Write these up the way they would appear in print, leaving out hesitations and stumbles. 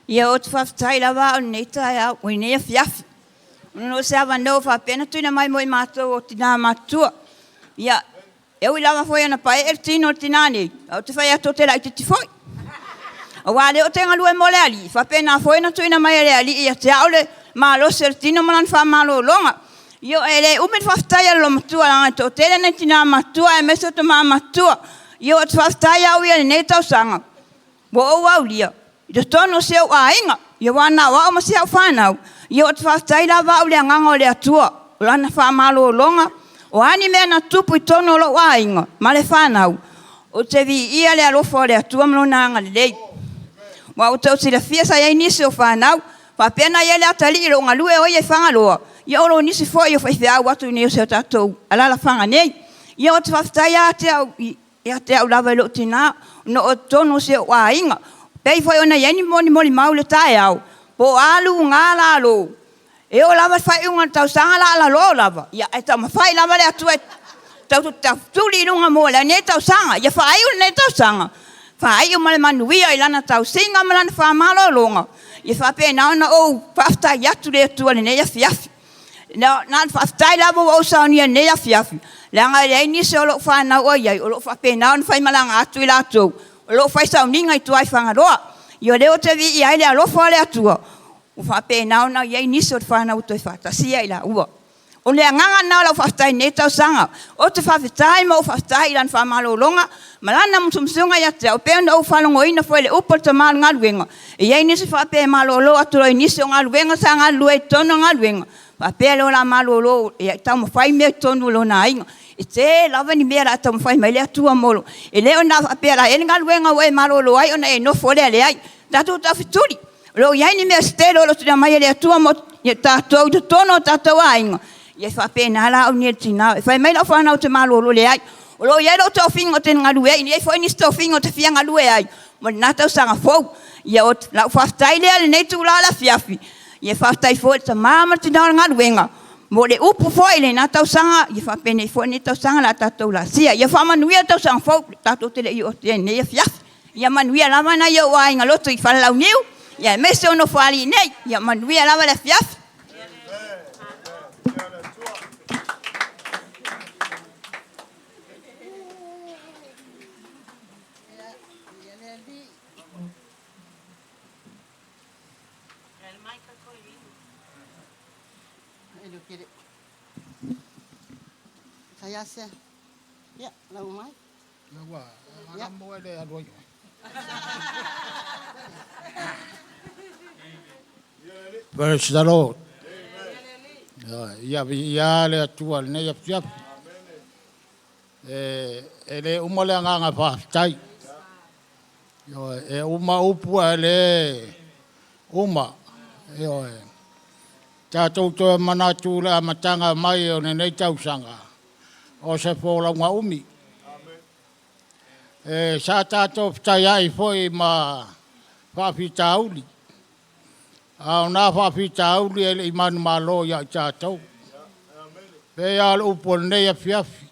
Ia, ou te faafetai lava au i lenei taeao, oi lenei afiafi, ona o se avanoa ua faapea ona tuuina mai mo i matou o tina matutua. Ia, e ui lava foi ina paee le tino o le tina nei, ae ou te fai atu ou te laitiiti foi. Aua o lea ou te galue mo le Alii, e faapena foi ona tuuina mai e le Alii ia te au le malosi o le tino ma lana faamalologa. Ioe, e le umi le faafetai a le loomatua leaga e toatele nai tina matutua aemaise o tama matutua. Ia ou te faafetai au ia i lenei tausaga ua ou aulia i totonu o si ou aiga, aua na o au ma si au fanau. Ia ou te faafetai lava au i le agaga o le Atua, o Lana faamalologa, o a ni mea na tutupu i totonu o lou aiga ma le fanau, ou te viia le alofa o le Atua ma Lona agalelei. Aua ua outou silafia sa i ai nisi o fanau faapea na i ai le atalii o lo o galue o ia i Fagaloa, ia o nisi foi o faifeau atu i inei i si o tatou alaalafaga nei. Ia ou te faafetai lava ia te au lava i lou tina, ona o totonu o si ou aiga, e pei foi ona i ai ni molimau i le taeao, po o a luga lalo, e oo lava i le faaiuga o le tausaga laalaloa lava, ae taumafai lava le Atua tatou te taufetuli i luga mo lenei tausaga. Ia faaiu lenei tausaga, faaiu ma le manuia i Lana tausiga ma Lana faamalologa, ia faapena ona ou faafetai atu i le Atua i lenei afiafi. Na ona faafetai lava ua ou saunia i lenei afiafi, leaga e leai nisi o lau fanau o i ai o lo o faapena ona faimalaga atu i latou o lo o fai sauniga i tua i Fagaloa. Ia o lea ou te viia ai le alofa o le Atua ua faapena ona i ai nisi o le fanau ua toe faatasi ia i laua. O le agaga lena o lau faafetai i lenei tausaga. Ou te faafetai ma ou faafetai i Lana faamalologa ma Lana musumusuga ia te au, e pei ona ou faalogoina foi i le upu a le tama o le galuega, e i ai nisi faapea e malolo atu loa i nisi o galuega sa galulue ai i totonu o le galuega, faapea lea o le a malolo e taumafai mea i totonu o lona aiga. E tele lava ni mea o le a taumafai mai ai le Atua mo lou… E le faapea o le a i ai le galuega ua e malolo ai ona e nofo lea, leai. Tatou taufetuli, o lo o i ai ni mea se tele o lo o tuuina mai e le Atua mo i tatou i totonu o tatou aiga, ia e faapena la au nei le tina. Fai mai lau fanau ou te malolo, leai, o lo o i ai lou tofiga ou te galue ai, e i ai foi nisi tofiga ou te fia galue ai mo lena tausaga fou. Ia o lau faafetai lea i lenei itula o le afiafi, ia faafetai foi i le tama ma le tina o le galuega mo le upu foi i lena tausaga, ia faapenei foi lenei tausaga o le a tatou laasia. Ia faamanuia le tausaga fou tatou te le i oo atu i ai i lenei afiafi. Ia manuia lava nai ou aiga lotu i Falelauniu aemaise o Nofoalii nei. Ia manuia lava le afiafi. Praise the Lord. Ia viia le Atua i lenei afiafi. E le uma le agaga faafetai. Ioe, e uma upu ae le uma. Ioe. Tatou toe manatu i le amataga mai o lenei tausaga, o se folauga umi. E, sa tatou fetaiai foi ma faafitauli, a o na faafitauli e le i manumalo ia i tatou. Pei lava o le upu o lenei afiafi,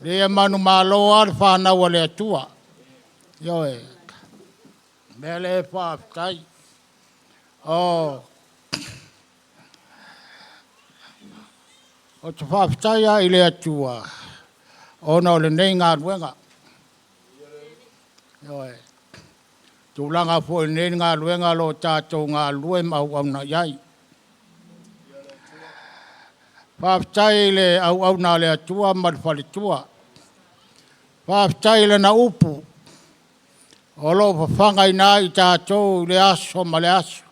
e le manumalo lava le fanau a le Atua. Ioe, mea lea e faafetai. O ou te faafetai lava i le Atua ona o lenei galuega. Ioe, tulaga foi i lenei galuega o lo o tatou galulue ma auauna i ai. Faafetai i le auauna a le Atua ma le faletua. Faafetai i lana upu o lo o fafagaina ai i tatou i le aso ma le aso.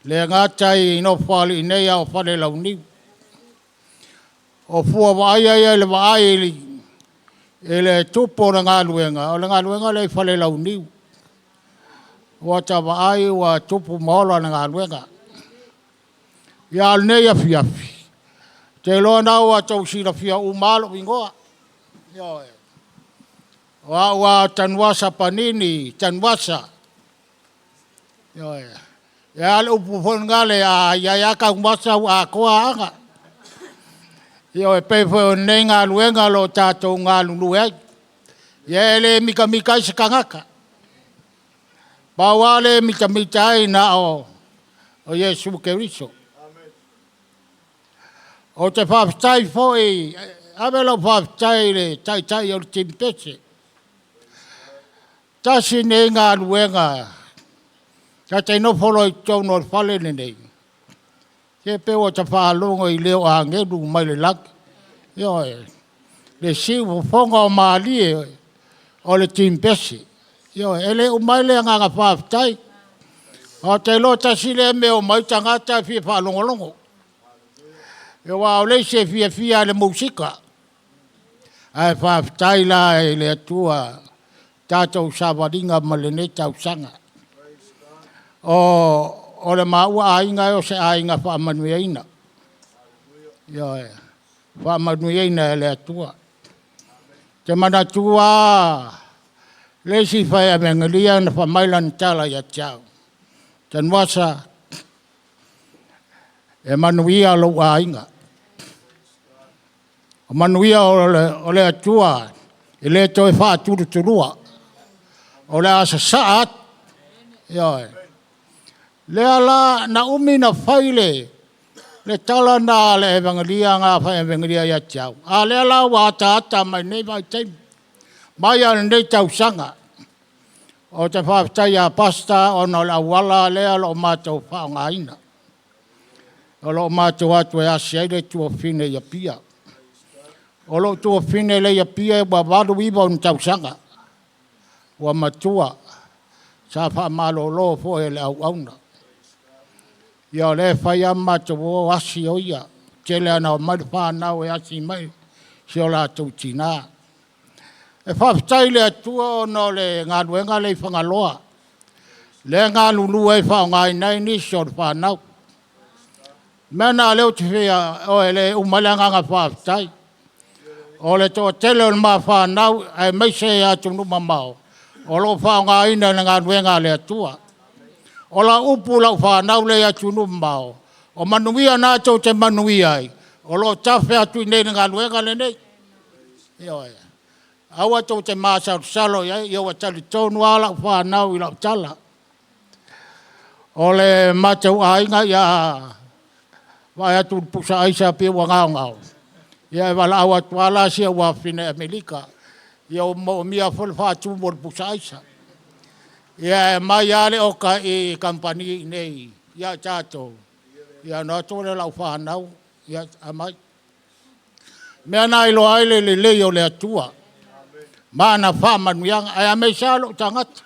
Le gata i Nofoalii nei a o Falelauniu. O fua vaaia ia i le vaai i le tupu o le galuega, o le galuega lea i Falelauniu. Ua ta vaai ua tupu ma ola le galuega. Ia a o lenei afiafi, ou te iloa na ua outou silafia uma lava lou igoa. Ioe. O au lava o Tanuvasa Panini Tanuvasa. Ioe. E a le upu foi lena, a i ai lava Tanuvasa ua atoa Aana. Ioe, e pei foi o lenei galuega o lo o tatou galulue ai. Ia e le mitamita ai se tagata. Pau lava lea e mitamita ai na o Iesu Keriso. Ou te faafetai foi, ave lau faafetai i le Taitai o le Timu Pese. Tasi lenei galuega ta te nofo loa i totonu o le fale lenei, se pei ua ta faalogo i leo o agelu mai le lagi. Ioe, le siufofoga o malie o le Timu Pese. Ioe, e le uma ai le agaga faafetai. Ou te iloa tasi lea mea e omai ai tagata e fia faalogologo. Aua o le isi e fiafia lava i le musika. Ae faafetai la i le Atua tatou savaliga ma lenei tausaga. O le maua aiga o se aiga faamanuiaina. Ioe, faamanuiaina e le Atua. Ou te manatua lava le isi fai evegelia na fai mai lana tala ia te au, Tanuvasa, e manuia lou aiga. O manuia o le Atua e le toe faatulutulua, o le a sasaa atu. Ioe. Lea la na umi na fai le tala lena a le evegelia na fai evegelia ia te au, a o lea la ua ataata mai lenei vaitaimi, mai lava i lenei tausaga. Ou te faafetai ia Pastor ona o le auala lea o lo o matou faaaogaina. O lo o matou o atu e asi ai le tuafafine i Apia. O lou tuafafine lea e i Apia ua 89 ona tausaga, ua matua, sa faamalolo foi e le auauna. Ia o lea e fai lava ma matou o asi o ia. Tele lava ina omai le fanau e asi mai si o latou tina. E faafetai i le Atua ona o le galuega lea i Fagaloa, lea e galulue ai e faaaogaina ai nisi o le fanau. O le mea lena o lea ou te fia, oi e le uma ai le agaga faafetai. O le toatele o le ma fanau aemaise atunuu mamao o lo o faaaogaina i le galuega a le Atua. O lau upu i lau fanau lea e i atunuu mamao, o manuia na tou te manuia ai, o lo o tafe atu i inei i le galuega lenei. Ioe. Aua tou te masalosalo i ai, ia ua talitonu lava lau fanau i lau tala. O le matou aiga, ia vaai atu i le pusa aisa pei ua gaogao, ia e valaau atu lava la si ou afafine i Amerika, ia ua moomia foi le faatumu o le pusa aisa. Ia e aumai lava le oka i i kamupani i inei ia i tatou, ia ona o atu lea o lau fanau, ia aumai. O le mea lena e iloa ai le lelei o le Atua ma ana faamanuiaga, ae aemaise lava lou tagata.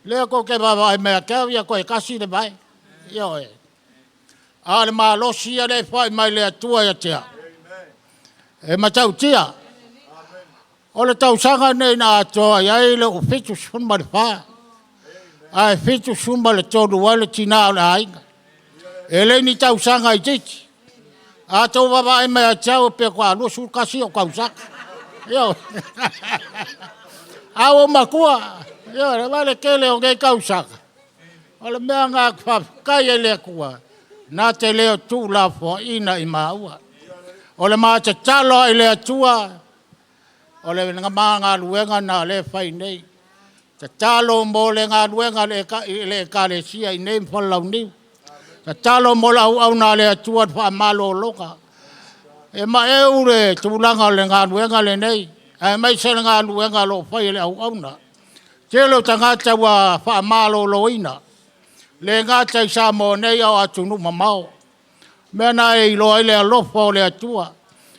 Lea tou te vaavaai mai ia te au, ia toe tasi le vae. Ioe. A o le malosi ia lea e foai mai le Atua ia te au, e matautia. O le tausaga lenei na atoa i ai lou 74, ae 73 ai le tina o le aiga. E le ni tausaga itiiti. A outou vaavaai mai ia te au pe faatoa 21 ou tausaga. Ioe. A ua ou matua. Ioe, vaai le tele o nei tausaga. O le mea lena ou te faafetai ai i le Atua, na te le o tuulafoaiina i maua. O le ma tatalo lava i le Atua, o le ma galuega lena o lea e fai nei. Tatalo mo le galuega a le Ekalesia i inei i Falelauniu. Tatalo mo le auauna a le Atua i le faamalologa. E maeu le tulaga o le galuega lenei, aemaise le galuega o lo o fai e le auauna. Tele o tagata ua faamaloloina, le gata i Samoa nei a o atunuu mamao. O le mea lena e iloa ai le alofa o le Atua.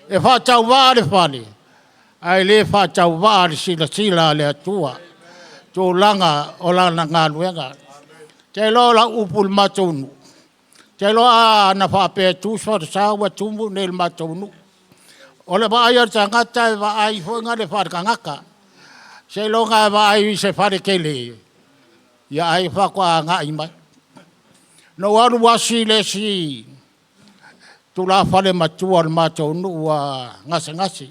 E faatauvaa le fale, ae le faatauvaa le silasila a le Atua i tulaga o lana galuega. Ou te iloa o lau upu i le matou nuu, ou te iloa ana faapea e tu se falesa ua tumu i inei i le matou nuu. O le vaai a le tagata e vaai foi lea faale-tagata. Seiloga e vaai i se fale tele, ia ai faatoa agai mai. Na ou alu asi le isi tulafale matua o le matou nuu ua gasegase.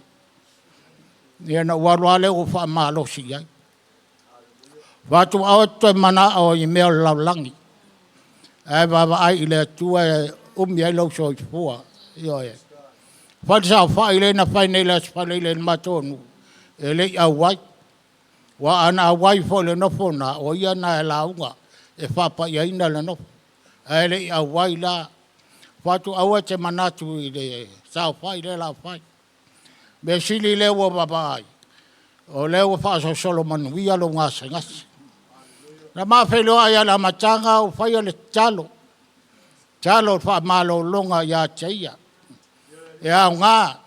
Ia na ou alu lava lea ou faamalosi i ai. Fai atu, aua e te toe manao i mea o le lalolagi, ae vaavaai i le Atua e umi ai lou soifua. Ioe. Fai le saofai lea na fai nei i le Aso Faraile i le matou nuu, e le i auai. Aua ana auai foi i le nofo lena, o ia lena e lauga e faapaiaina le nofo, ae le i auai la. Fai atu aua e te manatu i le saofai lea o le a fai. Mea sili lea ua vaavaai, o lea ua faasolosolo manuia lou gasegase. Na ma feiloai lava i le amataga o ou faia le tatalo, tatalo faamalologa ia te ia. E aoga,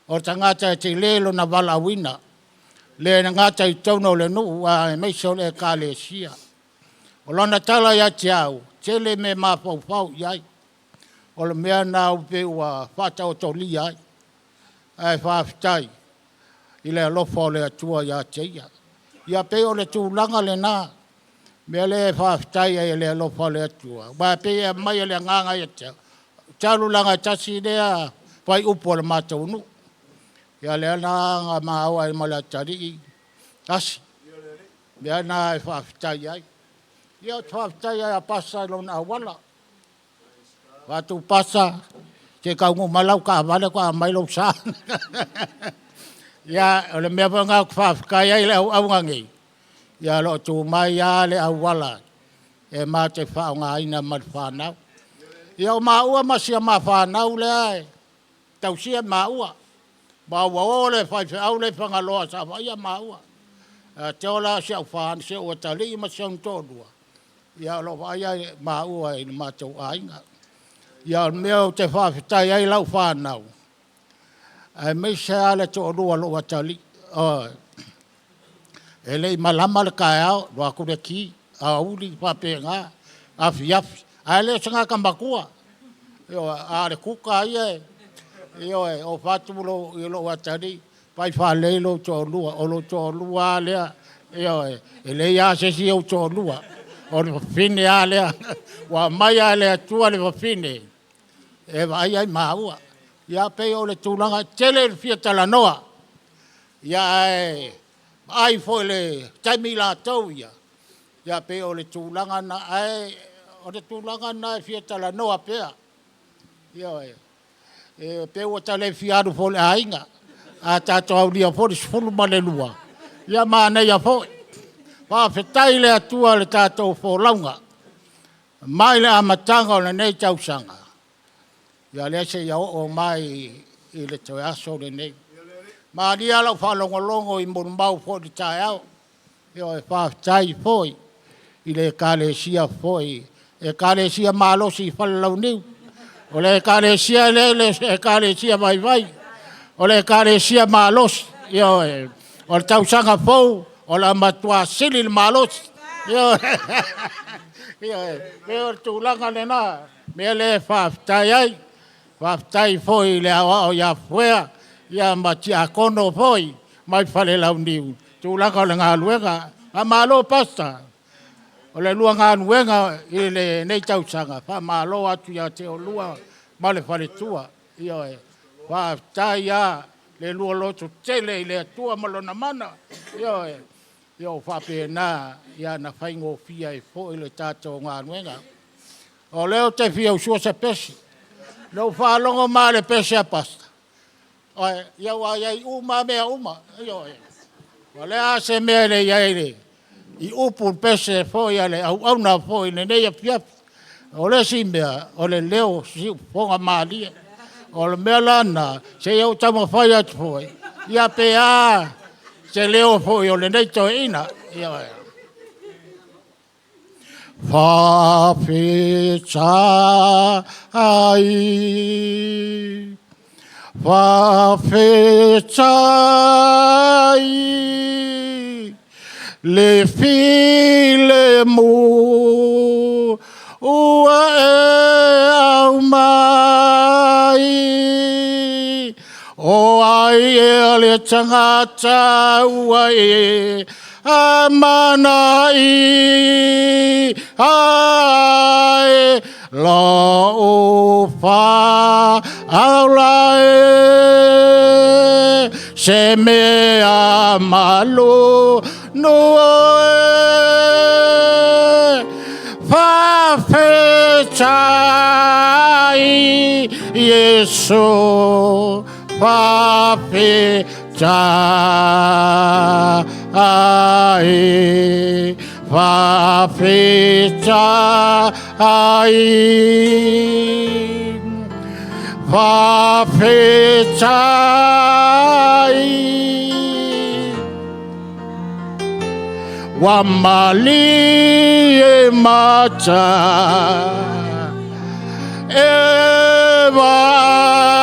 o le tagata e tele lona valaauina, e le gata i totonu o le nuu aemaise o le ekalesia. O lana tala ia te au, tele mea e mafaufau i ai. O le mea lena e pei ua faataotolia ai, ae faafetai i le alofa o le Atua ia te ia. Ia pei o le tulaga lena, o le mea lea e faafetai ai i le alofa o le Atua, aua e pei e aumai e le agaga ia te au, ou te alu leaga e tasi lea fuaiupu o le matou nuu. Ia lea la na ma o ai ma le atalii, tasi. O le mea lena e faafetai ai. Ia ou te faafetai lava ia Pasa i lona auala. Ou fai atu Pasa, se i taunuu mai lau taavale faatoa aumai lou sa. Ia, o le mea foi lena ou te faafetai ai i le auauna nei, ia o lo o tu mai lava le auala e matou te faaaogaina ma le fanau. Ia o maua ma si a ma fanau lea e tausia maua, ma ua o le faifeau lea i Fagaloa sa vaaia maua. Ia te au la si ou atalii ma si ona toalua, ia o lo o vaaia maua e le matou aiga. Ia o le mea ou te faafetai ai lau fanau, aemaise lava le toalua o lou atalii. Ioe. E le i malama le taeao, alu atu le ki, aoauli e faapena, afiafi, ae le o se tagata matua. Ioe. A o le kuka ia, ioe, ou fai atu i lou atalii, fai faalelei lou toalua, o lou toalua lava lea, ioe, e leai lava se isi ou toalua, o le fafine lava lea. Ua aumai lava e le Atua le fafine e vaai ai maua. Ia pei o le tulaga, e tele le fia talanoa, ae vaai foi i le taimi latou ia, ia pei o le tulaga lena, ae o le tulaga lena e fia talanoa pea. Ioe. E pei ua ta le fia alu foi i le aiga, a tatou aulia foi le 12, ia manaia foi. Faafetai i le Atua i le tatou folauga mai le amataga o lenei tausaga, ia lea seia oo mai i le toe aso lenei. Malie lava lau faalogologo i molimau foi i le taeao. Ioe, faafetai foi i le Ekalesia foi, Ekalesia malosi Falelauniu. O le Ekalesia lea e le o se Ekalesia vaivai, o le Ekalesia malosi. Ioe. O le tausaga fou, o le a matua sili le malosi. Ioe. Ioe. E pei o le tulaga lena, o le mea lea e faafetai ai. Faafetai foi i le aoao ia Fuea ma Tiakono foi mai Falelauniu i tulaga o le galuega. Faamalo Pastor, o le lua galuega i lenei tausaga, faamalo atu ia te oulua ma le faletua. Ioe. Faafetai lava le lua lototele i le Atua ma Lona mana. Ioe. Ia ua faapena ona faigofie ai foi le tatou galuega. O lea ou te fia usua se pese. Na ou faalogo mai lava i le pese a Pastor, ia ua i ai uma lava mea uma. Ioe. Ua leai lava se mea e le i ai i upu pese foi a le auauna foi i lenei afiafi. O le isi mea, o le leo siufofoga malie. O le mea la lena, se i ou taumafai atu foi, ia pe a se leo foi o lenei toeaina. Ioe. Faafetai, faafetai le filemu ua e aumai. O ai ea le tagata ua e amanaia ai lou faaola e se mea malu e faafetai Iesu faafetai. Faafetai, faafetai. Ua malie mata e vaai.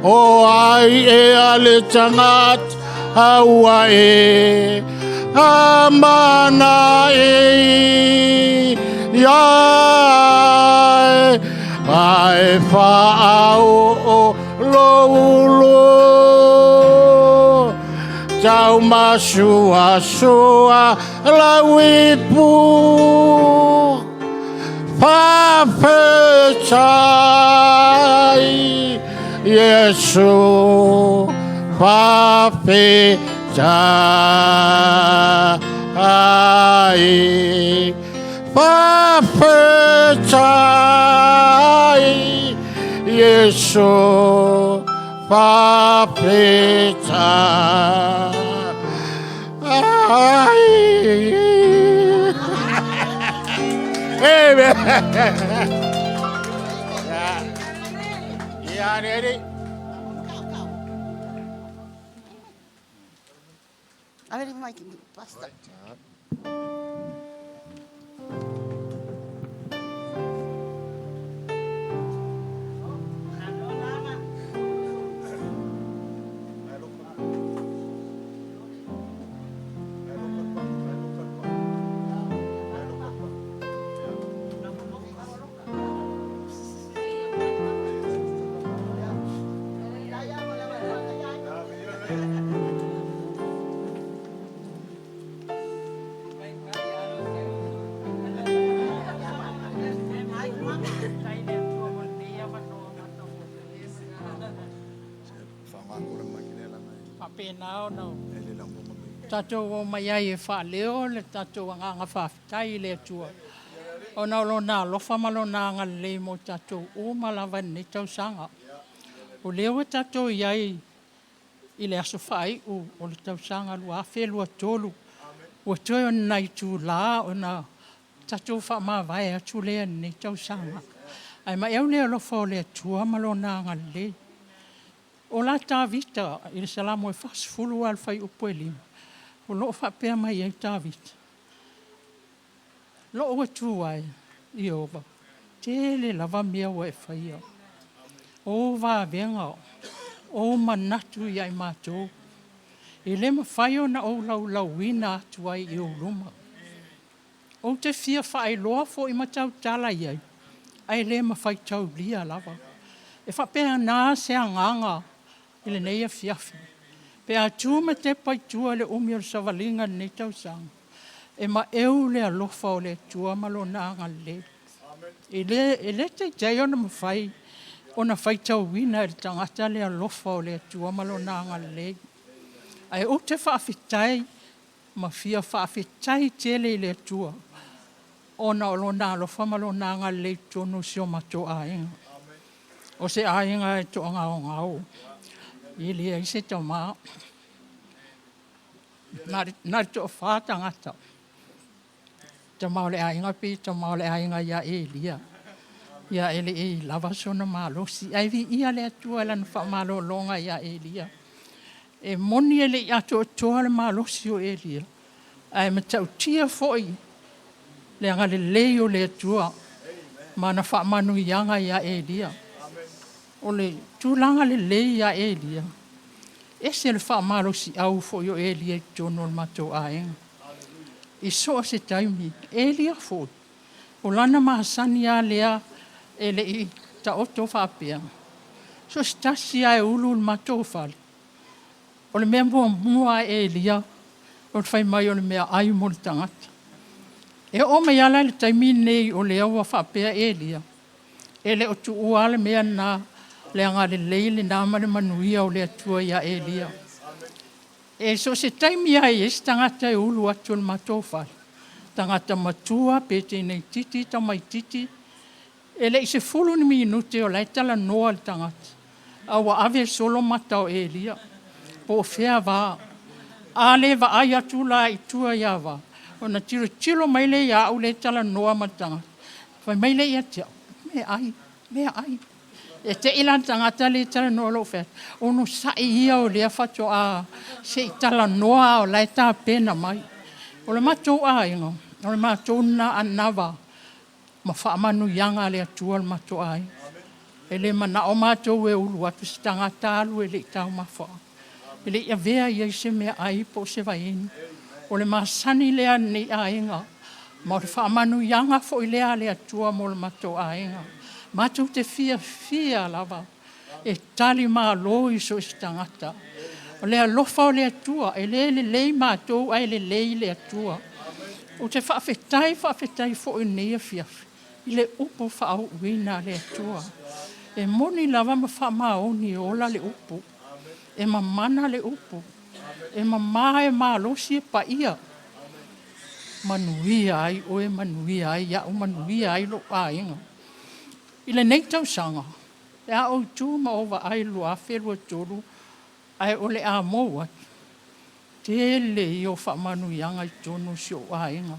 O ai ea le tagata ua e amana e ia ai faaoo lou ulu taumasuasua lau ipu. Faafetai Iesu, faafetai, faafetai Iesu, faafetai. Amen. Yeah, ready? Ave le mic, basta. Faapena ona tatou omai ai e faaleo le tatou agaga faafetai i le Atua ona o Lona alofa ma Lona agalelei mo tatou uma lava i lenei tausaga. O lea ua tatou i ai i le aso faaiu o le tausaga 2023, ua toe o ni nai itula ona tatou faamavae atu lea i lenei tausaga. Ae maeu le alofa o le Atua ma Lona agalelei. O la Tavita i le Salamo e 40 lava i le fuaiupu e 5, o lo o faapea mai ai Tavita, Lou Atua e, Ieova, tele lava mea ua e faia. O ou vavega, o ou manatu ia i matou, e le mafai ona ou laulauina atu ai i ou luma. Ou te fia faailoa foi ma tautala i ai, ae le mafai taulia lava. E faapena se agaga i lenei afiafi, pe a tu ma tepa i tua i le umi o le savaliga i lenei tausaga, e maeu le alofa o le Atua ma Lona agalelei. E le taitai ona mafai ona faitauina e le tagata le alofa o le Atua ma Lona agalelei. Ae ou te faafetai ma fia faafetai tele i le Atua ona o Lona alofa ma Lona agalelei i totonu o si o matou aiga. O se aiga e toagaogao, e leai se tama, na o le toafa tagata. Tama o le aiga pei e tama o le aiga ia Elia, ia e le i lava sona malosi. Ae viia le Atua i lana faamalologa ia Elia. E moni e le i atoatoa le malosi o Elia, ae matautia foi le agalelei o le Atua ma ana faamanuiaga ia Elia. O le tulaga lelei ia Elia, ese le faamalosiau foi o Elia i totonu o le matou aiga. I so o se taimi, Elia foi, o lana masani lava lea e le i taoto faapea, so o se tasi lava e ulu i le matou fale, o le mea muamua a Elia, o le fai mai o le meaai mo le tagata. E oo mai lava la i le taimi lenei o lea ua faapea Elia, e le o tuua lava le mea lena, le agalelei lena ma le manuia o le Atua ia Elia. E so o se taimi lava e i ai se tagata e ulu atu o le matou fale, tagata matua pe teineitiiti tamaitiiti, e le i 10 ni minute o la e talanoa le tagata. A ua ave solo mata o Elia, po o fea va. A le vaai atu la i tua ia Va, ona tilotilo mai lea ia au lea e talanoa ma le tagata, fai mai lea ia te au, Meaai, meaai. E te i la le tagata lea e talanoa i lou fai atu, onosai ia o lea faatoa se i talanoa a o la e tapena mai. O le matou aiga, o le matou lena anava ma faamanuiaga a le Atua le matou aiga. E le manao matou e ulu atu se tagata alu e le i taumafa, e le i avea i ai se meaai po o se vaiinu. O le masani lea a lenei aiga, ma o le faamanuiaga foi lea a le Atua mo le matou aiga. Matou te fiafia lava e talimalo i so o se tagata. O le alofa o le Atua, e le lelei matou ae lelei le Atua. Ou te faafetai faafetai foi i lenei afiafi i le upu faauuina a le Atua. E moni lava ma faamaoni e ola le upu, e mamana le upu, e mama e malosi e paia. Manuia ai oe, manuia ai au, manuia ai lou aiga. I lenei tausaga, pe a ou tu ma ou vaai i le 2023 ae o le a mou atu, tele ia o faamanuiaga i totonu o si ou aiga.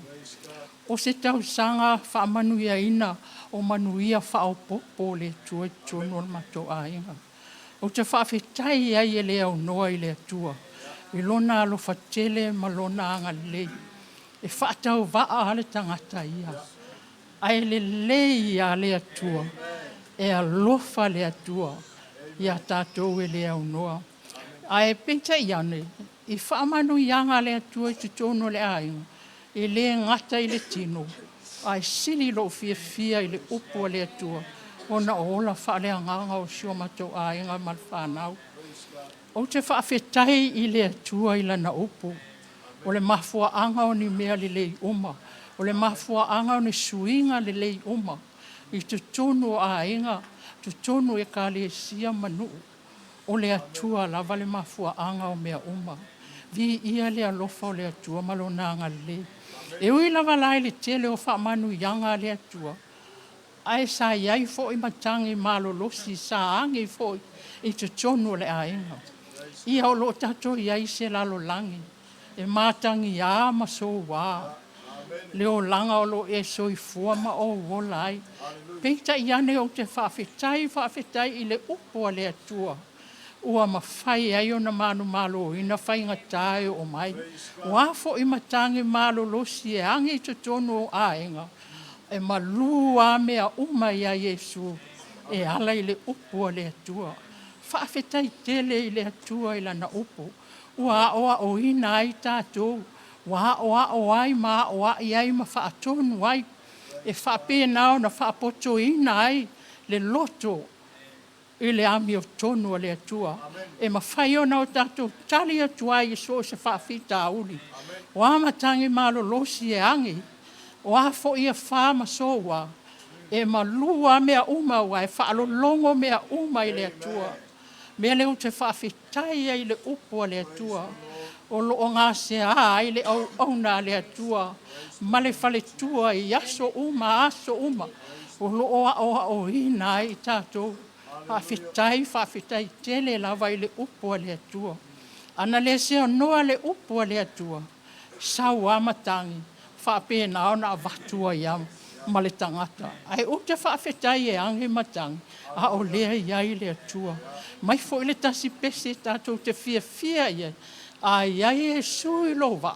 O se tausaga faamanuiaina o manuia faaopoopo o le Atua i totonu o le matou aiga. Ou te faafetai ai e le aunoa i le Atua i Lona alofa tele ma Lona agalelei. E faatauvaa lava le tagata ia, ae lelei lava le Atua, e alofa le Atua ia tatou e le aunoa. Ae peitai ane, i faamanuiaga a le Atua i totonu o le aiga, e le gata i le tino, ae sili lou fiafia i le upu a le Atua ona o ola faaleagaga o si o matou aiga ma le fanau. Ou te faafetai i le Atua i Lana upu, o le mafuaaga o ni mea lelei uma, o le mafuaaga o ni suiga lelei uma i totonu o aiga, totonu o ekalesia ma nuu, o le Atua lava le mafuaaga o mea uma. Viia le alofa o le Atua ma Lona agalelei. E ui lava la i le tele o faamanuiaga a le Atua, ae sa i ai foi matagi malolosi sa agi foi i totonu o le aiga. Ia o lo o tatou i ai i se lalolagi e matagiā ma soua le olaga o lo o e soifua ma ou ola ai. Peitai ane ou te faafetai faafetai i le upu a le Atua ua mafai ai ona manumaloina faigata e oo mai. O a foi matagi malolosi e agi i totonu o aiga, e malu lava mea uma ia Iesu e ala i le upu a le Atua. Faafetai tele i le Atua i Lana upu ua aoaoina ai tatou, ua aoao ai ma aoai ai ma faatonu ai, e faapena ona faapotoina ai le loto i le amiotonu a le Atua, e mafai ona o tatou tali atu ai i so o se faafitauli. O a matagi malolosi e agi, o a foi afa ma soua, e malu lava mea uma aua e faalologo mea uma i le Atua. O le mea lea ou te faafetai ai i le upu a le Atua, o lo o gasea ai le auauna a le Atua ma le faletua i aso uma aso uma, o lo o aoaoina ai i tatou. Faafetai faafetai tele lava i le upu a le Atua. A na le seanoa le upu a le Atua, sau lava matagi, faapena ona avatu ai lava ma le tagata. Ae ou te faafetai e agi matagi, a o lea e i ai le Atua. Aumai foi le tasi pese tatou te fiafia i ai, a i ai Iesu i lou vaa,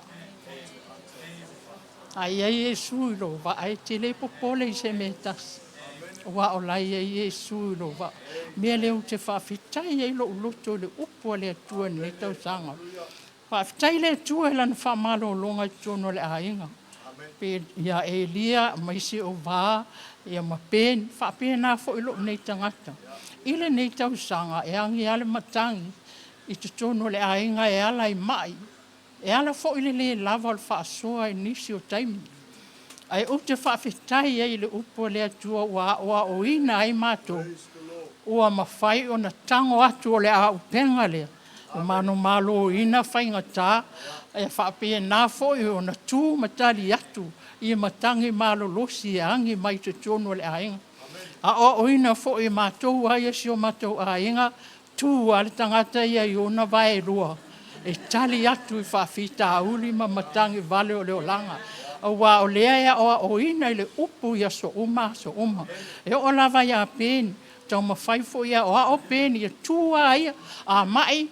a i ai Iesu i lou vaa, e te le popole i se mea e tasi, aua o la e i ai Iesu i lou vaa. O le mea lea ou te faafetai ai lou loto i le upu a le Atua i lenei tausaga. Faafetai i le Atua i Lana faamalologa i totonu o le aiga, ia Elia aemaise o Va ma Ben, faapena foi lou nei tagata. I lenei tausaga, e agi lava le matagi i totonu o le aiga e ala i mai, e ala foi i le le lava o le faasoa i nisi o taimi. Ae ou te faafetai ai i le upu a le Atua ua aoaoina ai matou, ua mafai ona tago atu o le auupega lea, e manumaloina faigata, e faapena foi ona tu ma tali atu i matagi malolosi e agi mai totonu o le aiga. Aoaoina foi e matou lava ia si o matou aiga. Tu lava le tagata ia i ona vaelua e tali atu i faafitauli ma matagi vale o le olaga, aua o lea e aoaoina i le upu i aso uma aso uma. E oo lava ia Ben, taumafai foi e aoao Ben ia tu lava ia, a mai,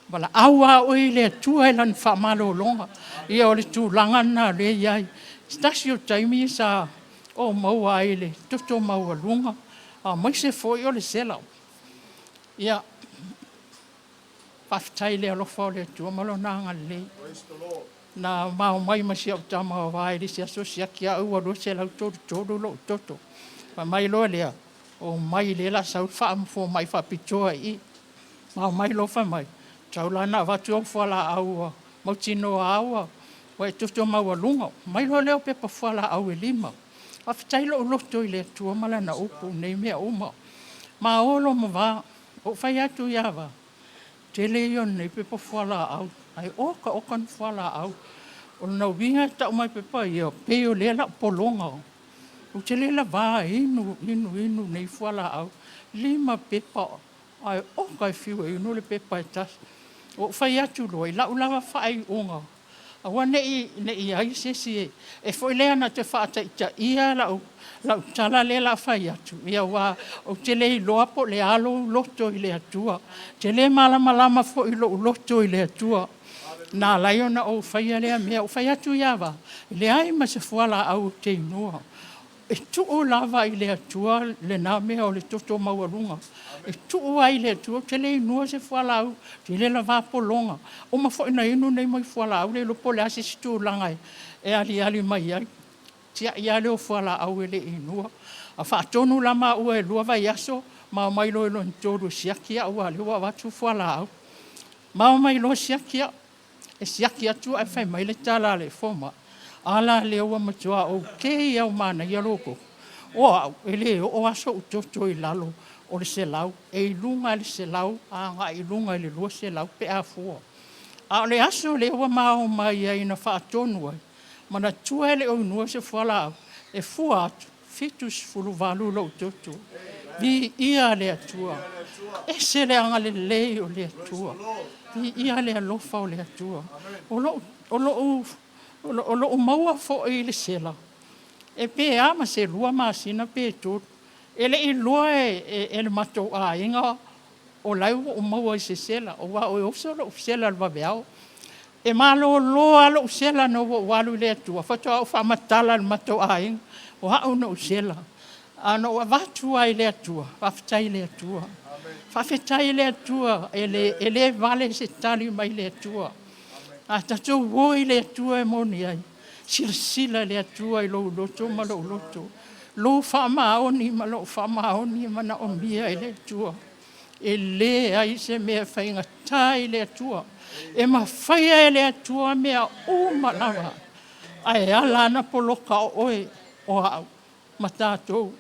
valaau lava oe i le Atua i Lana faamalologa. Ia o le tulaga lena o lea e i ai. Se tasi o taimi sa ou maua ai i le toto maualuga aemaise foi o le sela. Ia, faafetai i le alofa o le Atua ma Lona agalelei. Na ma omai ma si au tama aua i le isi aso siaki au ua 233 lou toto. Fai mai loa lea, omai o lea o le a sau le fomai faapitoa i i. Ma omai loa fai mai, tatau la ona avatu au fualaau ua mautinoa lava ua e toto maualuga. Aumai loa lea o pepa fualaau e 5. Faafetai lou loto i le Atua ma Lana upu i nei mea uma. Ma o loa ma va. Ou fai atu ia Va, tele ia o nei pepa fualaau, ae oka oka ni fualaau. O lona uiga e tau mai i pepa ia, pei o lea o le a ou pologa. Ou te le lavā e inu, inu, inu nei fualaau. 5 pepa ae oka e fiu e inu le pepa e tasi. Ou fai atu loa i lau lava faaiuga, aua ne i i ai se isi e foi lea na te faataitaia lau tala lea o le a fai atu, aua ou te le iloa po o le a lou loto i le Atua. Ou te le malamalama foi i lou loto i le Atua na ala ai ona ou faia lea mea. Ou fai atu ia Va, e leai ma se fualaau ou te inuina, e tuu lava i le Atua lena mea o le toto maualuga. E tuu lava i le Atua, ou te le inuina se fualaau, ou te le lavā pologa. Ua uma foi ona inu nei mau fualaau, le iloa po o le a se isi tulaga e aliali mai ai. Tiai lava lea o fualaau e le i inua. Na faatonu la maua e 2 vaiaso ma omai loa i le lona 3 e siaki au aua o lea ua avatu fualaau. Ma omai loa siaki au. E siaki atu ae fai mai le tala a le fomai, a la lea ua matua okay lava ua manaia lou toto. O au, e le oo lava sou toto i lalo o le 100, e i luga lava i le 100 agai i luga i le 200 pe a fua. A o le aso lea ua ma omai ai na faatonu ai, manatua e le o inua se fualaau, e fua atu, e 78 lou toto. Viia le Atua, e ese le agalelei o le Atua, viia le alofa o le Atua. O lou maua foi i le sela, e pe a ma se 2 masina pe 3, e le i iloa e le matou aiga o la e ua ou maua i se sela, aua e oso lou sela i le vaveao. E malolo lava lou sela ina ua ou alu i le Atua, faatoa ou faamatala i le matou aiga, o au na ou sela. Ae na ou avatu lava i le Atua, faafetai i le Atua. Faafetai i le Atua, e le vale se tali mai le Atua. A tatou o i le Atua e moni ai, silasila le Atua i lou loto ma lou loto, lou faamaoni ma lou faamaoni e manaomia e le Atua. E leai se mea e faigata i le Atua. E mafaia e le Atua mea uma lava, ae ala la ona poloka o oe, o au ma tatou.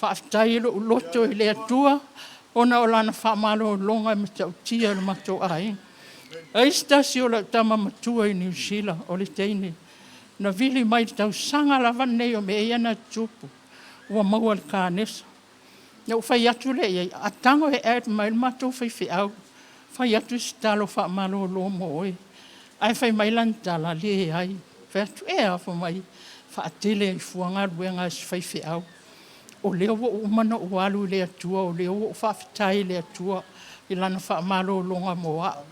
Faafetai i lou loto i le Atua ona o Lana faamalologa e matautia i lo matou aiga. O le isi tasi o lau tama matua i Niu Sila, o le teine, na vili mai i le tausaga lava lenei o mea ia na tutupu, ua maua i le kanesa. Ona ou fai atu lea i ai, a tago e add mai le matou faifeau, fai atu se talo faamalolo mo oe. Ae fai mai lana tala, leai. Ou fai atu, e a? Fai mai, faatele ai fua galuega a si faifeau. O lea ua uma ona ou alu i le Atua, o lea ua ou faafetai i le Atua i Lana faamalologa mo au.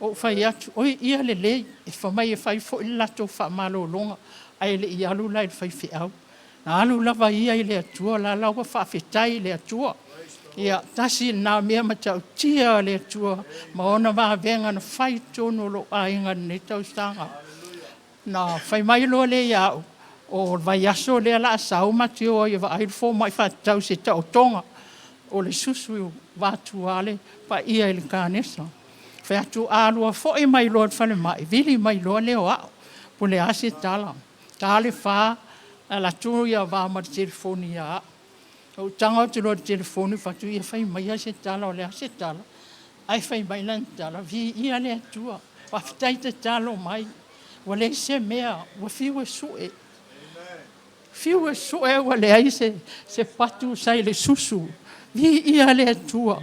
Ou fai atu, oi ia lelei, fai mai e fai foi le latou faamalologa, ae le i alu la i le faifeau. Na alu lava ia i le Atua o la la ua faafetai i le Atua. Ia, tasi lena mea matautia a le Atua ma ona vavega na fai i totonu o lou aiga i lenei tausaga. Na fai mai loa lea ia au, o le vaiaso lea o le a sau ma te o ai e vaai le fomai faatatau i se taotoga o le susu vaeatu lava le paia i le kanesa. Fai atu a lua foi mai loa i le falemai, vili mai loa lea o au, po o le a se tala. Ta le 4, alu atu Va ma le telefoni ia au. Ou tago atu loa i le telefoni ou fai atu, ia fai maia se tala o le a se tala? Ae fai mai lana tala, viia le Atua, faafetai tatalo mai, ua leai se mea, ua fiu e sue, fiu e sue ua leai se patu sa i le susu. Viia le Atua.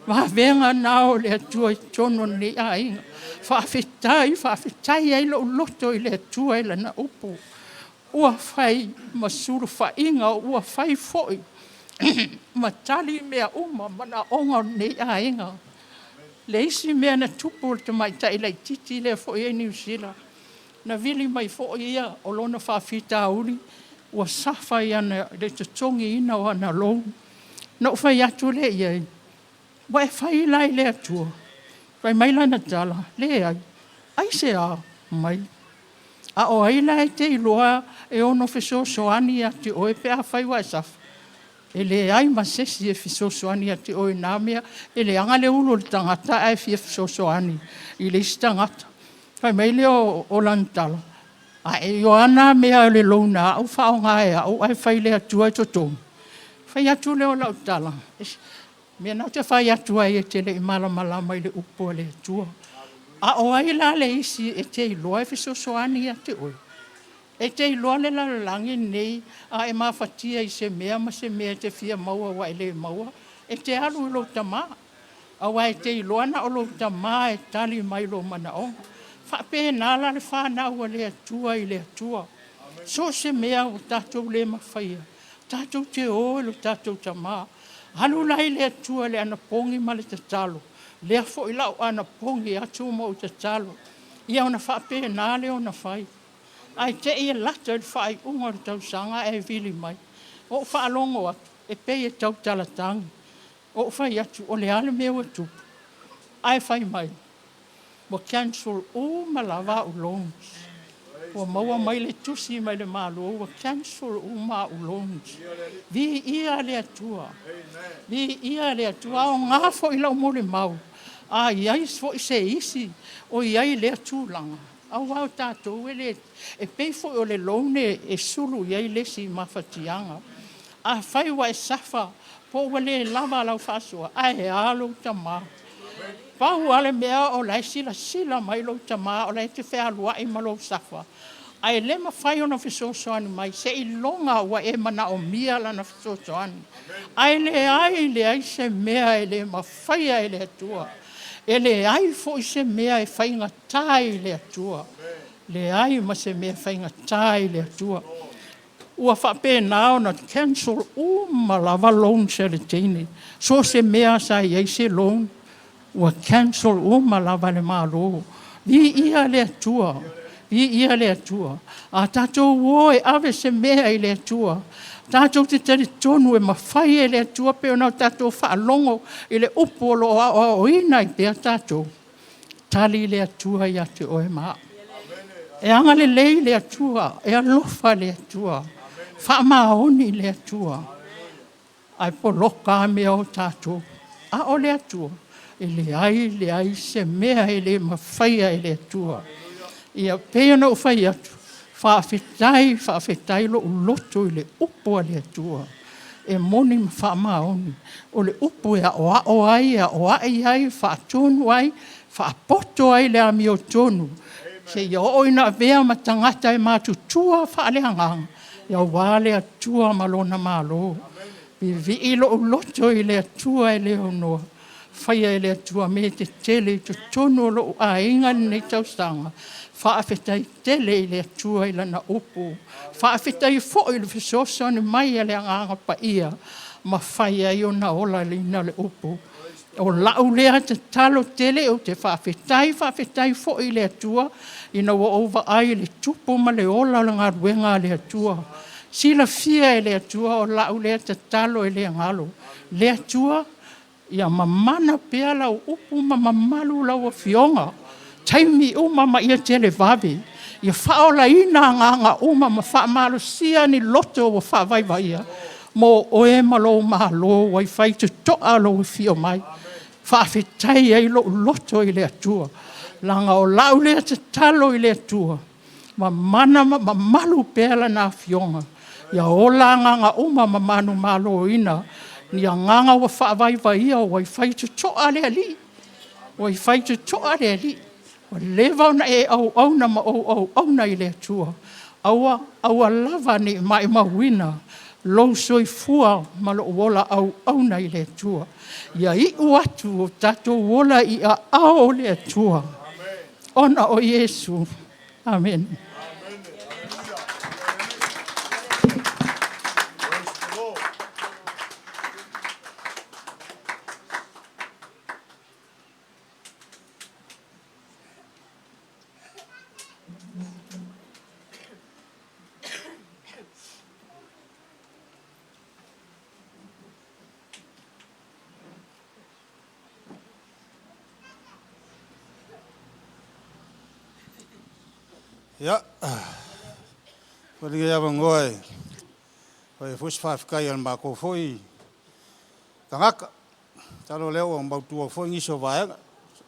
Vavega na o le Atua i totonu o lenei aiga. Faafetai, faafetai ai lou loto i le Atua i lana upu, ua fai ma sulufaiga, ua fai foi ma tali mea uma manaoga o lenei aiga. Le isi mea na tupu i le tamaitai laitiiti lea foi e i Niu Sila, na vili mai foi ia o lona faafitauli ua suffer i le totogiina o ana loan. Na ou fai atu lea i ai, ua e fai la i le Atua? Fai mai lana tala, leai. Aisea mai? A o ai la e te iloa e ono fesoasoani ia te oe pe afai ua e suffer? E leai ma se isi e fesoasoani ia te oe i na mea, e leaga le ulu o le tagata ae fia fesoasoani i le isi tagata. Fai mai lea o lana tala, ae o a na mea o le loan a au faaaoga e au ae fai i le Atua e totogi? Fai atu lea o lau tala, o le mea lena ou te fai atu ai e te le i malamalama i le upu a le Atua. A o ai la le isi e te iloa e fesoasoani ia te oe? E te iloa le lalolagi lenei a e mafatia i se mea ma se mea e te fia maua ua e le maua, e te alu i lou tama, aua e te iloa na o lou tama e tali mai i lou manaoga. E faapena la le fanau a le Atua i le Atua. So o se mea ua tatou le mafaia, tatou te o i lo tatou Tama. Alu la i le Atua i le anapogi ma le tatalo, lea foi o le a ou anapogi atu ma ou tatalo, ia ona faapena lea ona fai. Ae te i e lata i le faaiuga o le tausaga ae vili mai. Ou faalogo atu e pei e tautalatagi. Ou fai atu, o le a le mea ua tupu? Ae fai mai, ua cancel uma lava au loans. Ua maua mai le tusi mai le Malo ua cancel uma au loans. Viia le Atua, viia le Atua. E aoga foi lau molimau, a i ai foi se isi o i ai i lea tulaga, aua o tatou e le... e pei foi o le loan e sulu i ai le isi mafatiaga. Afai ua e suffer po ua le lava lau faasoa, ae a lou Tama. Pau lava le mea o la e silasila mai lou Tama o la e te fealuai ma lou suffer, ae le mafai ona fesoasoani mai seiloga ua e manaomia lana fesoasoani. Ae leai, leai se mea e le mafaia e le Atua. E leai foi se mea e faigata i le Atua. Leai ma se mea e faigata i le Atua. Ua faapena ona cancel uma lava loans a le teine. So o se mea lava sa i ai se loan, ua cancel uma lava e le Malo. Viia le Atua, viia le Atua. A tatou o e ave se mea i le Atua, tatou te talitonu e mafai e le Atua, pei ona tatou faalogo i le upu o lo o aoaoina ai pea tatou, tali le Atua ia te oe ma au. E agalelei le Atua, e alofa le Atua, faamaoni le Atua, ae poloka lava mea o tatou. A o le Atua, e leai leai se mea e le mafaia e le Atua. Ia, pei ona ou fai atu, faafetai faafetai lou loto i le upu a le Atua, e moni ma faamaoni. O le upu e aoao ai, aoai ai, faatonu ai, faapoto ai i le amiotonu, seia oo ina avea ma tagata e matutua faaleagaga aua le Atua ma Lona Malo. Vivii lou loto i le Atua e le aunoa, faia e le Atua mea tetele i totonu o lou aiga i lenei tausaga. Faafetai tele i le Atua i Lana upu, faafetai foi i le fesoasoani mai a le Agaga Paia, ma fai ai ona olaina le upu. O lau lea tatalo tele, ou te faafetai faafetai foi i le Atua ina ua ou vaai i le tupu ma le ola o le galuega a le Atua. Silafia e le Atua o lau lea tatalo e le galo. Le Atua, ia mamana pea lau upu ma mamalu lau Afioga, taimi uma ma ia televave, ia faaolaina agaga uma ma faamalosia ni loto ua faavaivaia mo oe ma lou Malo ua faitotoa lou afio mai. Faafetai ai lou loto i le Atua, leaga o lau lea tatalo i le Atua, mamana ma mamalu pea Lana Afioga, ia ola agaga uma ma manumaloina ni agaga ua faavaivaia ua i faitotoa le Alii, ua i faitotoa le Alii. Ua leva ona e auauna ma ou auauna i le Atua, aua, aua lava ne i maumauina. lou soifua ma lou ola auauna i le Atua. Ia iu atu o tatou ola i aao o le Atua, ona o Iesu. Amene. Ia, foi lenei avanoa e fai ai foi se faafetai a le matou foi tagata. Masalo o lea ua mautu foi nisi o vaega,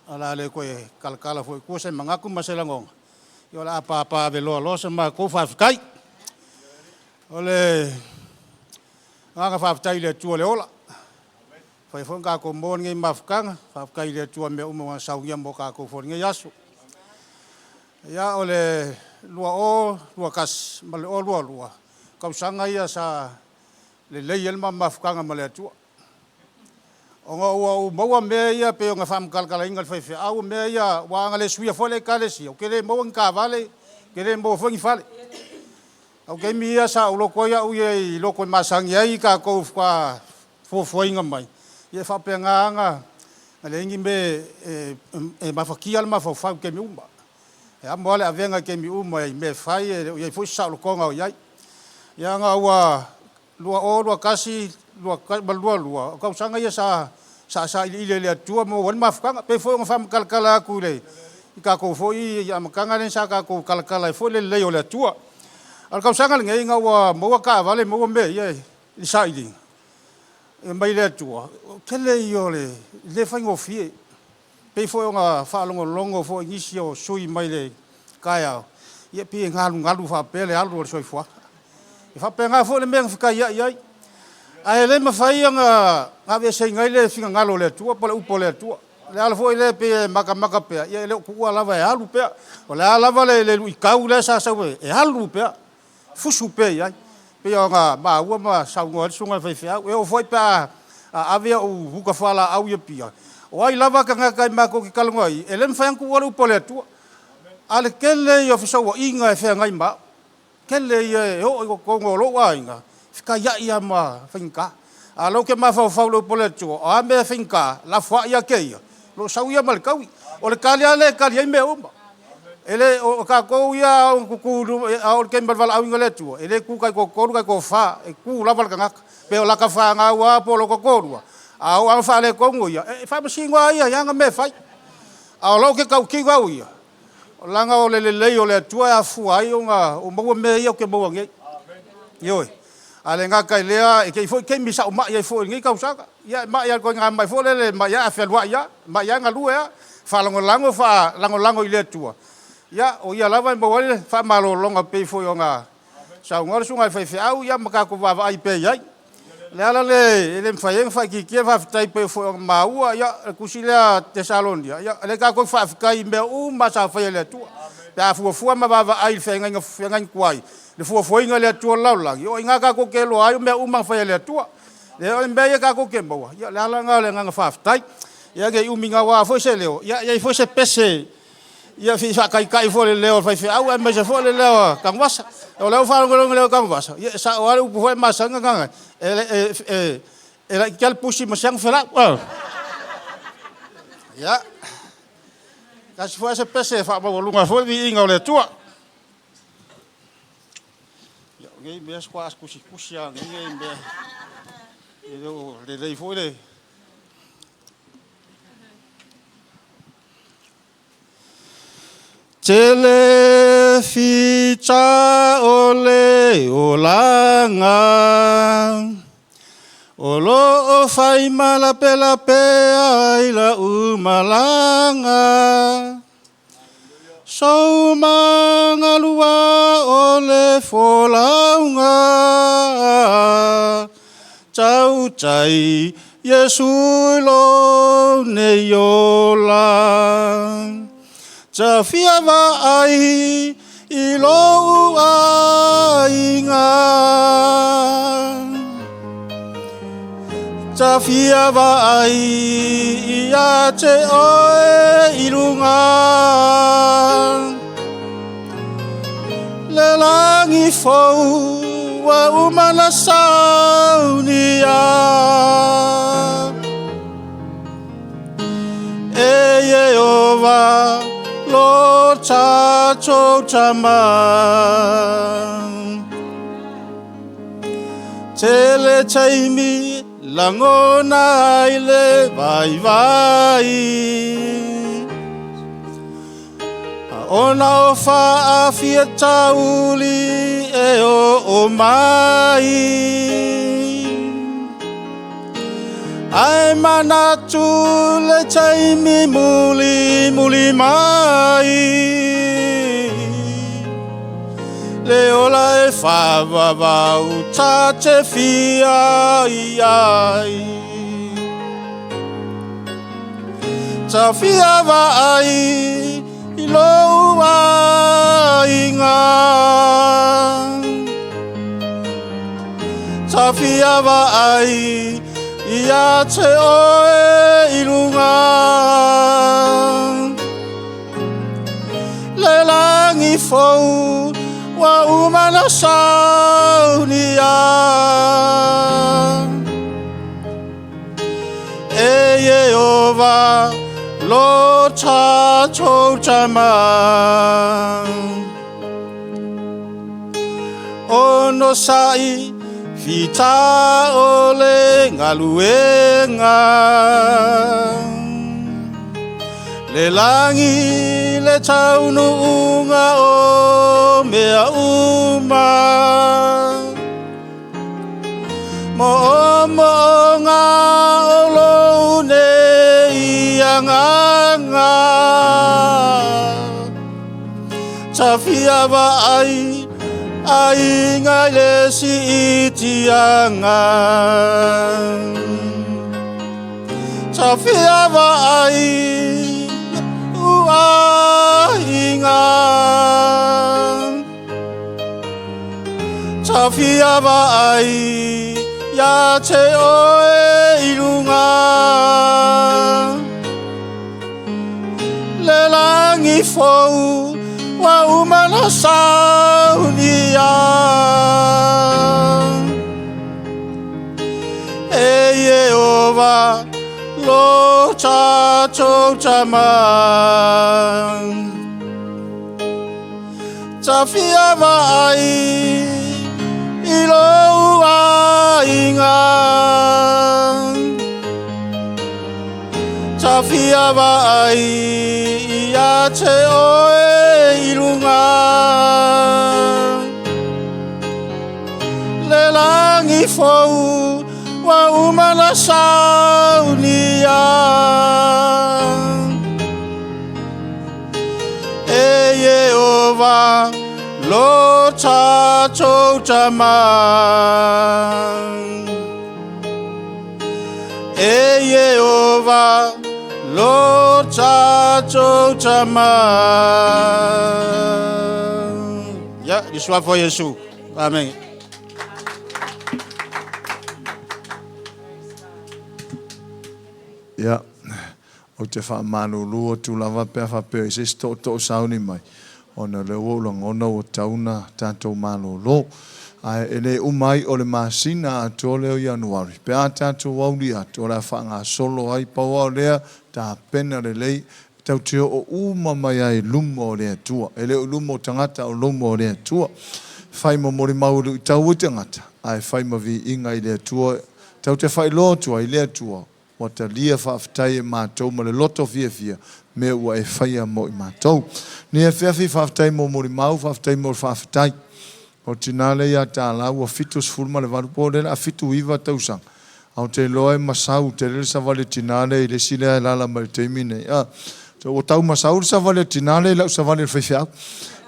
ae o le a le toe talatala foi i tua se manatu ma se lagona, ia o le a papaaveloa loa se matou faafetai. O le agaga faafetai i le Atua i le ola, ua mafai foi ona tatou maua lenei mafutaga, faafetai i le Atua i mea uma ua Ia saunia mo tatou foi i lenei aso. Ia o le 2021 ma le 2022, tausaga ia sa lelei ai le ma mafutaga ma le Atua, ona ua ou maua mea ia pei ona faamatalatalaina e le faifeau, o mea ia, aua ana le suia foi le Ekalesia, ou te le maua ni taavale, ou te le maua foi ni fale. A o taimi ia sa ou loto ai au ia i loto e masani ai tatou faatoa fuafuaina mai, ia e faapena lava ona leai ni mea e mafatia le mafaufau i taimi uma. E amo lava le avega i taimi uma i mea e fai, e le o i ai foi se saolotoga o i ai. Ia ona ua 20, 21 ma le 22, o tausaga ia sa sailiili ai e le Atua ma maua ai le mafutaga. E pei foi ona faamatalatala atu i le tatou foi amataga lea sa tatou talatala ai foi le lelei o le Atua. A o le tausaga lenei ina ua maua taavale maua mea ia i le sailiga mai le Atua, o le tele ia o le le faigofie. E pei foi ona faalogologo foi i nisi o sui usufono mai le taeao, ia pei e galugalu faapea le alu o le soifuaga. E faapena foi le mea na fetaiai ai, ae le mafai ona aveeseina ai le finagalo o le Atua po o le upu a le Atua. O le ala foi lea pei e matamata pea, ia e le o tuua lava e alu pea. O le a lava le luitau lea sa sau ai, e alu pea, fusu pea i ai, pei ona maua ma saunoa ai le susuga i le faifeau. E oo foi pe a ave au uta fualaau i Apia, o ai lava tagata matou te talanoa i ai, e le mafai lava ona tuua le upu a le Atua. A o le tele ia o fesouaiga e feagai ma au, tele ia e oo i totonu o lou aiga, e fetaiai lava ma faigata. A o lea ou te mafaufau i le upu a le Atua, o a mea e faigata, lafoai ia te ia, o lo o sau ia ma le taui. O le tali lava lea e tali ai mea uma. E le o tatou ia a oo i le taimi o le valaauina e le Atua, e le tu taitoatolu taitoafa, e tu lava le tagata. Pe o lata fanau lava po o lota toalua, a oo lava ina faaletonu ia, e faamasino lava ia i ana mea e fai. A o lou te tautino au ia, leaga o le lelei o le Atua e afua ai ona ou maua mea ia ou te maua nei. Ioe. Ae le gata i lea, e i ai foi taimi sa ou mai ai foi i lenei tausaga. Ia e mai lava i le ituaiga mai foi lele e mai lava ae fealuai lava, mai lava galue lava, faalagolago faalagolago i le Atua, ia o Ia lava e maua ai le faamalologa e pei foi ona saunoa le susuga i le faifeau, ia ma tatou vaavaai pea i ai. O le ala lea e le mafai ai ona faaitiitia le faafetai pei foi ona maua le tusi lea a Tesalonia, ia o lea tatou te faafetai i mea uma lava sa faia e le Atua. Pe a fuafua ma vaavaai i le feagaiga tuai, le fuafuaina e le Atua o le lalolagi, o i ina tatou te iloa ai o mea uma na faia e le Atua. O mea ia tatou te maua, ia o le ala lena o le agaga faafetai. Ia ne i umi naua foi se leo, ia e i ai foi se pese ia se i faataitai foi i le leo o le faifeau aemaise foi o le leo o Tanuvasa. O lea ua faalogologo i le leo o Tanuvasa, ia e sao lava le upu foi lea e masani ona gaga, e laitiiti lava le pusi ma si ana felau. Ia, tasi foi ae se pese e faamaualuga ai foi le viiga o le Atua. Ia, o nei mea faatoa tusitusi lava o nei mea, e le o lelei foi le... Tele fita o le olaga, O lo o fai ma lapelapea i lau malaga. Sou magalua o le folauga, Tautai Iesu i lou nei ola. Ta fia vaai i lou aiga. Tafia vaai ia te oe i luga. Le lagi fou ua uma na saunia. E Ieova lo tatou Tama. Tele taimi lagona ai le vaivai. A ona o faafitauli e oo mai. Ae manatu le taimi muli muli mai. Le ola e faavavau ta te fia i ai. Ta fia vaai i lou aiga. Ta fia vaai ia te oe i luga. Le lagi fou ua uma na saunia. E Ieova lo tatou Tama. Onosai fita o le galuega. Le lagi le taunuuga o mea uma. Moomooga o lou nei agaga. Ta fia vaai aiga i le siitiaga. Ta fia vaai lou aiga. Ta fia vaai ia te oe i luga. Le lagi fou ua uma na saunia. E Ieova lo tatou Tama. Ta fia vaai i lou aiga. Ta fia vaai ia te oe i luga. Le lagi fou ua uma na saunia. E Ieova lo tatou Tama. E Ieova lo tatou Tama. Ia, i le Suafa o Iesu. Amene. Ia, ou te faamalulu atu lava pe a faapea i se isi tootoo sauni mai, ona o lea ua ou lagona ua tatau ona tatou malolo. Ae e le uma ai o le masina atoa lea o Ianuari, pe a tatou auli atu, o le a faagasolo ai. Pau lava o lea, tapena lelei, tatou te oo uma mai lava i luma o le Atua. E le o luma o tagata, a o luma o le Atua. Fai ma molimau i luitau ai tagata, ae fai ma viiga i le Atua. Tatou te faailoa atu ai i le Atua, Ua talia faafetai e matou ma le loto fiafia mea ua e faia mo i matou. Nei afiafi faafetai mo molimau, faafetai mo le faafetai. O le tina lea ia Tala ua 78 po o lea o le a 79 tausaga. A ou te iloa e masau tele le savali a le tina lea i le isi lea e alaala mai i le taimi nei. A, ua tau masau le savali a le tina lea i lau savali a le faifeau.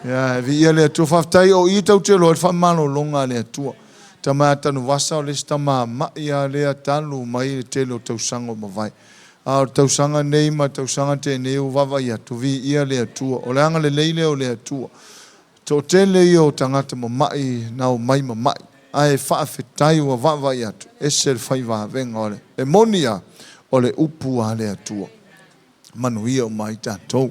Ia, e viia le Atua. Faafetai o i tou te iloa ai le faamalologa a le Atua. Tama ia Tanuvasa o le isi tama ma'i a lea talu mai le tele o tausaga ua mavae. A o le tausaga nei ma le tausaga tenei ua vaavaai atu, viia le Atua. O le agalelei lea o le Atua. Toatele ia o tagata mama'i na omai mama'i. Ae faafetai ua vaavaai atu, ese le fai vavega o le. E moni lava, o le Upu a le Atua. Manuia uma ai tatou.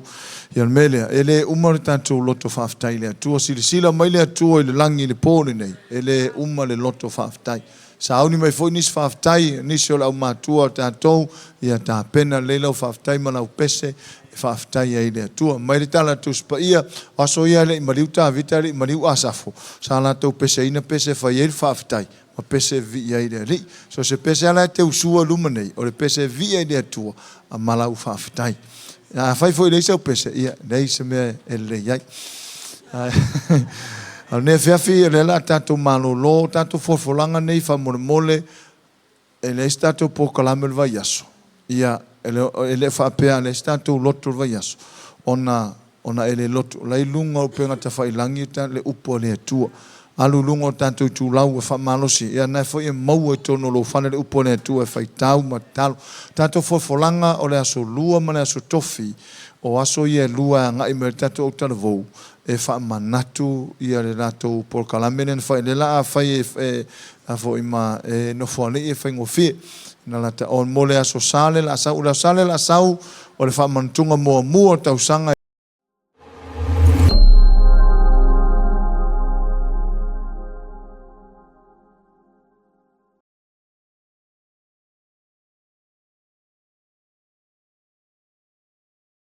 Ia o le mea lea, e le uma le tatou loto faafetai i le Atua. Silasila mai le Atua i le lagi i le po lenei, e le uma le loto faafetai. Sauni mai foi nisi faafetai, nisi o le aumatua o tatou, ia tapena lelei lau faafetai ma lau pese e faafetai ai i le Atua. Mai le Tala a le Tusi Paia, o aso ia e le i maliu Tavita e le i maliu Asafo, sa latou peseina pese e fai ai le faafetai ma pese e vivii ai i le Alii. So o se pese lava la e te usua i luma nei, o le pese e vivii ai i le Atua ma lau faafetai. Afai foi e leai sau pese, ia leai se mea e lelei ai. A o lenei afiafi, o lea o le a tatou malolo, o tatou folafolaga nei faamolemole, e leai se tatou polokalame o le vaiaso, ia, e le faapea a leai se tatou lotu o le vaiaso, ona, ona e le lotu. O la e i luga o upegatafailagi le Upu a le Atua. Alu i luga o tatou itulau e faamalosi, ia lena foi e maua i totonu o lou fale le Upu a le Atua e faitau ma tatalo. O tatou folafolaga o le Aso Lua ma le Aso Tofi, o aso ia e lua e agai mai ai le tatou autalavou e faamanatu ia le latou polokalame lea na fai, lea la a fai e a foi ma e Nofoalii e faigofie na lata o mo le Aso Sa le la sau. O le Aso Sa le la sau o le faamanatuga muamua o le tausaga.